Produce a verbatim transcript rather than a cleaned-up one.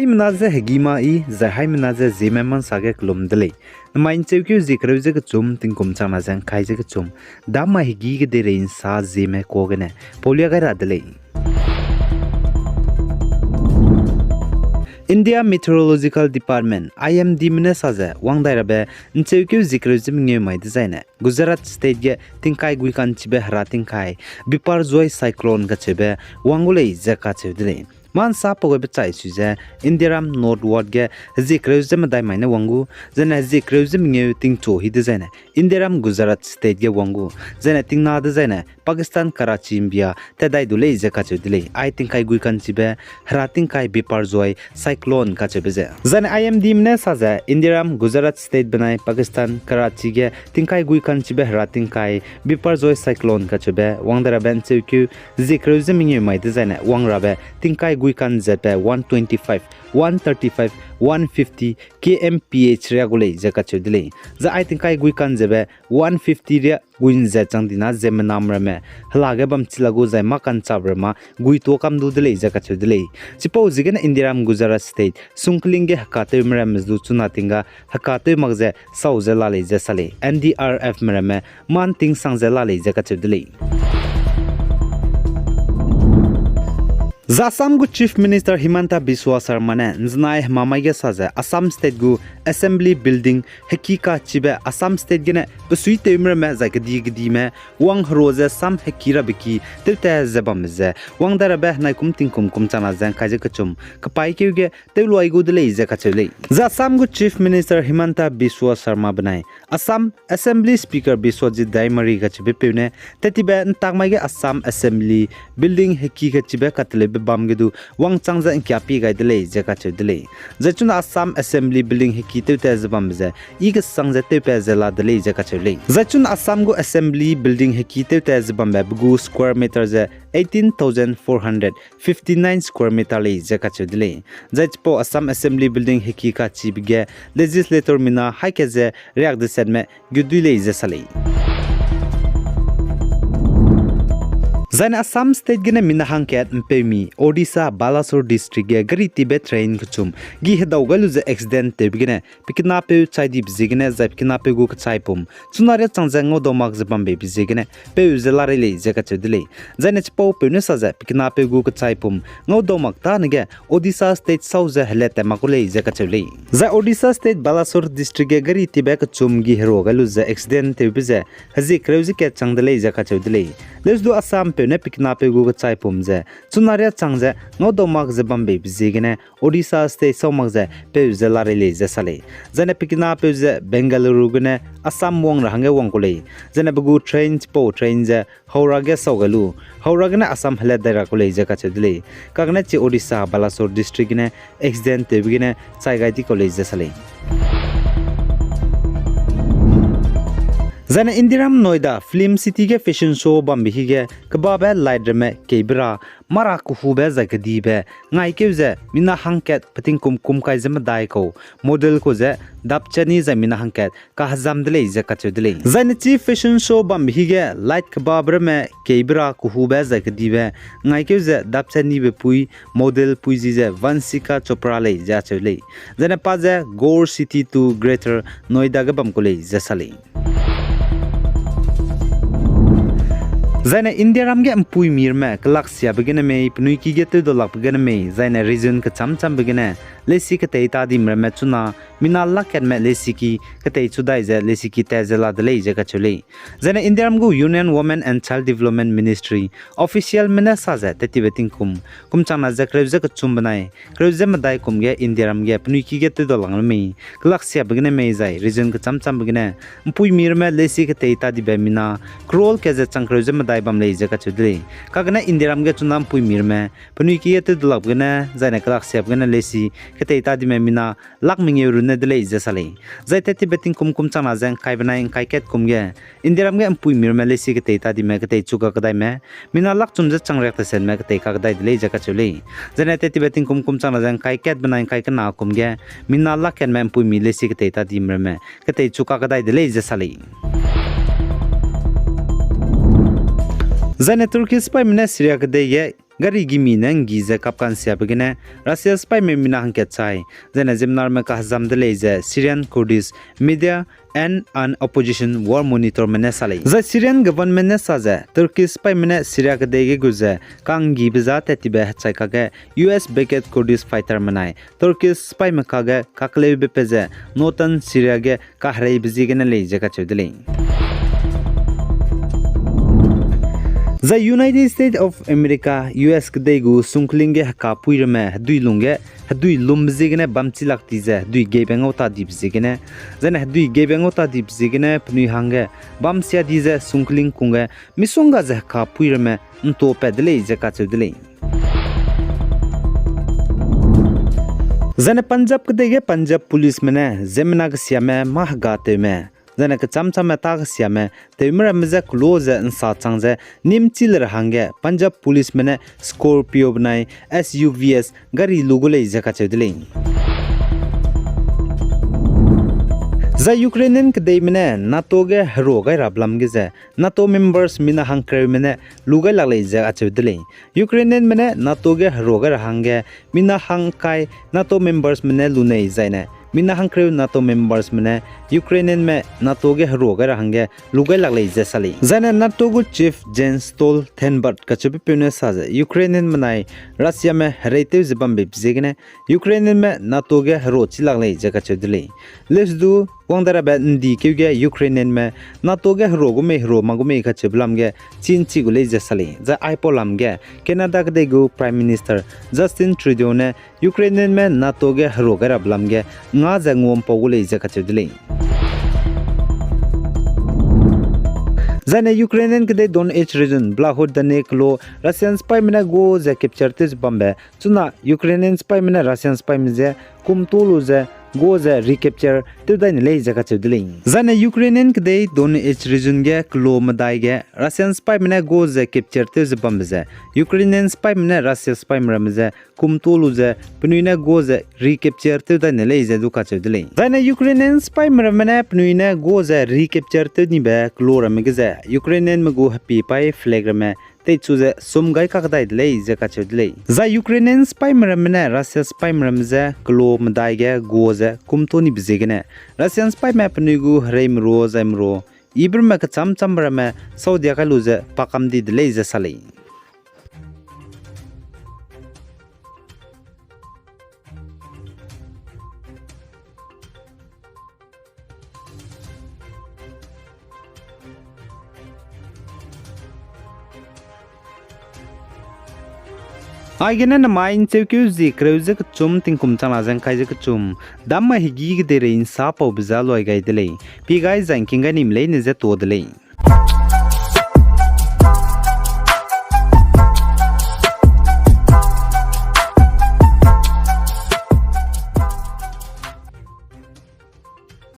Mena ze hegî ma i, zai haimena ze Zeme Mansa ge kelum de lei. Namai ’ncheukeu zie kereu ze kechum, tingkum changna ze ’ngkai ze kechum, dam mai hegî kedeirei ’nsa Zeme kuâ gene paulia gai ra de lei. India Meteorological Department, I M Dme ne sa ze wang dai rabe ’ncheukeu zie kereu ze mengeu mai dezaine Gujarat State ge tingkai guika'nchibe hera tingkai Biparjoy Cyclone kacheube wang gu lei ze kacheu de lei. Mâ ’nsa pau gaibe chai sui ze Indiaram northward ge hezie kereu ze medai mai ne wang gu, zaine hezie kereu ze mengeu tingchu hi dezaine Indiaram Gujarat State ge wang gu, zaine tingna dezaine Pakistan Karachi ’mbia tat dai du lei ze kacheu de lei. Ai tingkai guika'nchibe hera tingkai Biparjoy Cyclone kacheube ze. Zaine I M Dme ne sa ze Indiaram Gujarat State benai Pakistan Karachi ge tingkai guika'nchibe hera tingkai Biparjoy Cyclone kacheube wang dai rabe ’ncheukeu zie kereu ze mengeu mai dezaine wang rabe tingkai guika'nzetbe one twenty-five, one thirty-five, one fifty kilometer per hour riâ gu lei ze kacheu de lei. Zai ai tingkai guika'nzetbe one fifty riâ gui'nzet chang dina ziemmename ramme hela ge bam chi la gu zai mâ ka'nchap ramme guituâ kam du de lei ze kacheu de lei. Chipau ziegene Indiaram Gujarat State sungkling ge hekatewme ramme du chuna ting ga hekatew mak ze sau ze la lei ze sa lei. N D R Fme ramme mâ ’nting sang ze la lei ze kacheu de lei. Zai Assam gu Chief Minister Himanta Biswa Sarma ne ’nzenai hemamai ge sa ze Assam State gu Assembly Building heki kachibe Assam State gene besuitewme ramme zai kedi kedime wang herua ze sam heki rabe ki tewtat ze bambe ze wang dai rabe henai kum tingkum kum changna ze ’ngkai ze kechum kepaîkeu ge tewluai gu de lei ze kacheu lei. Zai Assam gu Chief Minister Himanta Biswa Sarma benai Assam Assembly Speaker Biswajit Daimari kacheube peu ne tattibe ’ntakmai ge Assam Assembly Building heki kachibe kateleube bam ge du wangchang ze ’ngkiapie gai de lei ze kacheu de lei. Zai chuna Assam Assembly Building heki tewtat ze bambe ze i kesang ze tewpat ze la de lei ze kacheu lei. Zai chuna Assam gu Assembly Building heki tewtat ze bambe pe gu square meter ze eighteen thousand four hundred fifty-nine square meter lei ze kacheu de lei. Zai chipau Assam Assembly Building heki kachibe ge legislator mina haî kat ze riak desetme gu dui lei ze sa lei. Zaine Assam State gene mina hangkat ’mpeumi Odisha Balasore District ge gari tibe train kechum gi hedau gai lu ze accident tewbe gene pe kinapeu chai dibe ziegene zai pe kinapeu gu kechaipum chuna riâ chang ze ngaudau mak ze bambeibe ziegene peu ze larei lei ze kacheu de lei. Zaine chipau peu ne sa ze pe kinapeu gu kechaipum ngaudau mak tâne ge Odisha State sau ze helat tat mak ku lei ze kacheu lei. Zai Odisha State Balasore District ge gari tibe kechum gi herua gai lu ze accident tewbe ze hezie kereu ze kat chang de lei ze kacheu de lei. Leusdu Assam peu ne pe kinapeu gu kechaipum ze chuna riâ chang ze ngaudau mak ze bambeibe ziegene Odisha State sau mak ze peu ze larei lei ze sa lei. Zaine pe kinapeu ze Bengaluru gene Assam wang ra hangge wang ku lei. Zaine pe gu train chipau train ze Howrah ge sau gai lu, Howrah gene Assam helat dai ra ku lei ze kacheu de lei. Kagene chi Odisha Balasore District gene accident tewbe gene chai gai di kau lei ze sa lei. Zaine Indiaram Noida Film City ge fashion show bambe hige kebabe light ramme keibe ra mara kehube zai kedibe ngaikeu ze mina hangkat pe tingkum kum kai ze medai kau model kau ze dap chani zai mina hangkat kahezam de lei ze kacheu de lei. Zaine chi fashion show bambe hige light kebabe ramme keibe ra kehube zai kedibe ngaikeu ze dap chanibe pui model pui zi ze Vanshika Chopra lei ze acheu lei. Zaine pa ze Gore City to Greater Noida ge bam ku lei ze sa lei. Zaine Indiaram ge ’mpuimi ramme kelaksiabe gene mei, penui ki ge tewdau lakbe gene mei, zaine region kecham chambe gene leisi ketei tadime ramme chuna mina lak katme leisi ki ketei chu dai ze leisi ki tat ze la de lei ze kacheu lei. Zaine Indiaram gu Union Women and Child Development Ministry officialme ne sa ze tattibe tingkum kum changna ze kereu ze kechum benai kereu ze medai kum ge Indiaram ge penui ki ge tewdau lang lu mei, kelaksiabe gene mei zai region kecham chambe gene ’mpuimi ramme leisi ketei tadibe mina crore kat ze chang kereu ze medai bam lei ze kacheu de lei. Kagene Indiaram ge chuna ’mpuimi ramme penui ki ge tewdau lakbe gene zaine kelaksiabe gene leisi ketei tadime mina lak mengeu runne de lei ze sa lei. Zai tattibe tingkum kum changna ze ’ngkai benai ’ngkai kat kum ge Indiaram ge ’mpuimi ramme leisi ketei tadime ketei chu kakedaime mina lak chum ze chang riak tesetme ketei kakedai de lei ze kacheu lei. Zaine tattibe tingkum kum changna ze ’ngkai kat benai ’ngkai kena kum ge mina lak katme ’mpuimi leisi ketei tadime ramme ketei chu kakedai de lei ze sa lei. Zaine Turkey sipaîme ne Syria kedei ge gari gimi ne nggi ze kapkansiabe gene Russia sipaime mina hangkat chai, zaine ziemmenarme kahezam de lei ze Syrian Kurdish media and an opposition war monitorme ne sa lei. Zai Syrian government ne sa ze Turkish sipaime ne Syria kedei ge gu ze kanggibe za tat tibe hechai kakge U S backed Kurdish fighter menai Turkish sipaime kakge kakleube pe ze northern Syria ge kahereibe ziegene lei ze kacheu de lei. Zai United States of America, U S kedei gu sungkling ge hekapui ramme hedui lungge hedui lumbe ziegene bam chilak ti ze hedui geibe ngau ta dibe ziegene, zaine hedui geibe ngau ta dibe ziegene penui hangge bam sia di ze sungkling kungge misongga ze hekapui ramme ntopat de lei ze kacheu de lei. Zaine Punjab kedei ge Punjab policeme ne ziemmena kesiame mâ hegatewme, zaine kechamchamme tâ kesiame tewme ramme je kelo ze nsa chang ze nîmchi le ra hangge Punjab policeme ne Scorpio benai S U Vs gari lu gu lei ze kacheu de lei. Zai Ukrainian kedeime ne NATO ge hero gai rabe lam ge ze NATO members mina hangkereume ne lu gai lak lei ze acheu de lei. Ukrainianme ne NATO ge hero gai ra hangge mina hangkai NATO membersme ne lu nei zaine mina hangkereu NATO membersme ne Ukrainianme NATO ge hero gai ra hangge lu gai lak lei ze sa lei. Zaine NATO gu chief Jens Stoltenberg kacheubepeu ne sa ze Ukrainianme nai Russiame hereitew ze bambe ziegene Ukrainianme NATO ge hero chi lak lei ze kacheu de lei. Leusdu wang de rabe ndikeu ge Ukrainianme NATO ge hero gu mei hero ma gu mei kacheube lam ge chi nchi gu lei ze sa lei. Zai aipau lam ge Canada kedei gu Prime Minister Justin Trudeau ne Ukrainianme NATO ge hero gai rabe lam ge nga ze nguampau gu lei ze kacheu de lei. Zaine Ukrainian kedei Donetsk region Bakhmut dane kelo Russian sipaime ne gu ze capture tew ze bambe chuna Ukrainian sipaime ne Russian sipaime je kumtu lu ze gu ze recapture tew dai ne lei ze kacheu de lei. Zaine Ukrainian kedei Donetsk region ge kelo medai ge Russian sipaime ne gu ze capture tew ze bambe ze Ukrainian sipaime ne Russia sipaime ramme je kumtu lu ze penui ne gu ze recapture tew dai ne lei ze du kacheu de lei. Zaine Ukrainian sipaime ramme ne penui ne gu ze recapture tew nibe kelo ramme ge ze Ukrainianme gu hepie paî flag ramme teichu ze sum gai kakdai de lei ze kacheu de lei. Zai Ukrainian sipaime ramme ne Russia sipaime ramme je kelo medai ge gu ze kumtu nibe ziegene Russian sipaime penui gu hereimeru zai meru ibe ramme kechamchambe ramme saudia kai lu ze pakam di de lei ze sa lei. Aigene namai ncheukeu zi kereu ze kechum tingkum changna ze ngkai ze kechum, dam mai hegî kedeirei nsa paube ze luai gai de lei, pie gai zai ngking gai nim leine je tuâ de lei.